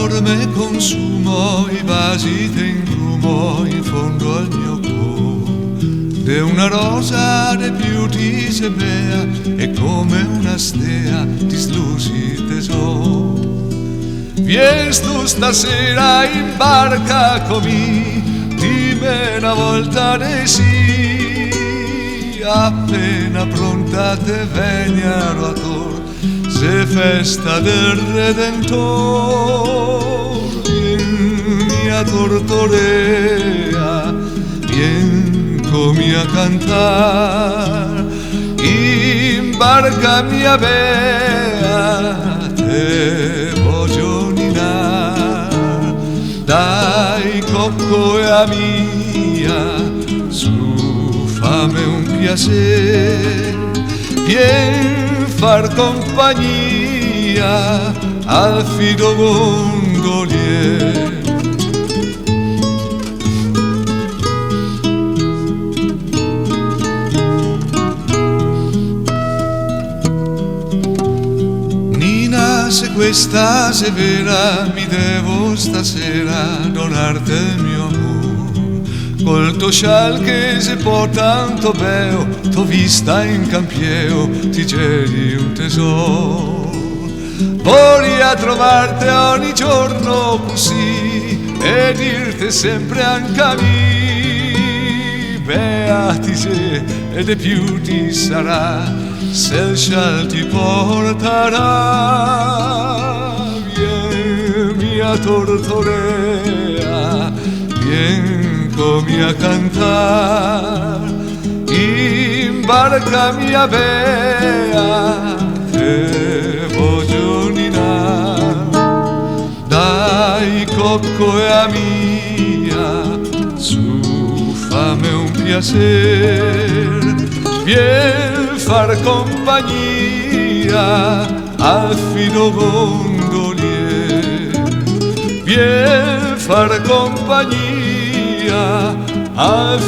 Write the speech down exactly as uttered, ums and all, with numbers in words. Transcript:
Me consumo i vasi, te ingrumo in fondo al mio cor. De una rosa de più ti se bea, e come una stea ti slusi, tesor. Vienstu stasera in barca co mi, dime na volta de sì, apena pronta te vegnarò ator, xe festa del Redentor. Vien, mia tortorea, vien co mi a cantar, in barca mia bea te vojo ninar. Dai, cocoea mia, su, fame un piaser, vien far compagnia al fido gondolier. Nina, se questa xe vera, mi devo stasera donarte el mio amor. Col to scial che xe po tanto beo, to vista in campieo, ti geri un tesor. Voria trovarte ogni giorno cusì e dirte sempre anca mi, bea ti xe e de più ti sarà, se el scial ti portarà. Vien, mia tortorea, vien co mi a cantar, in barca mia bea te vojo ninar. Dai, cocoea mia, su, fame un piaser, vien far compagnia al fido gondolier. Vien far compagnia al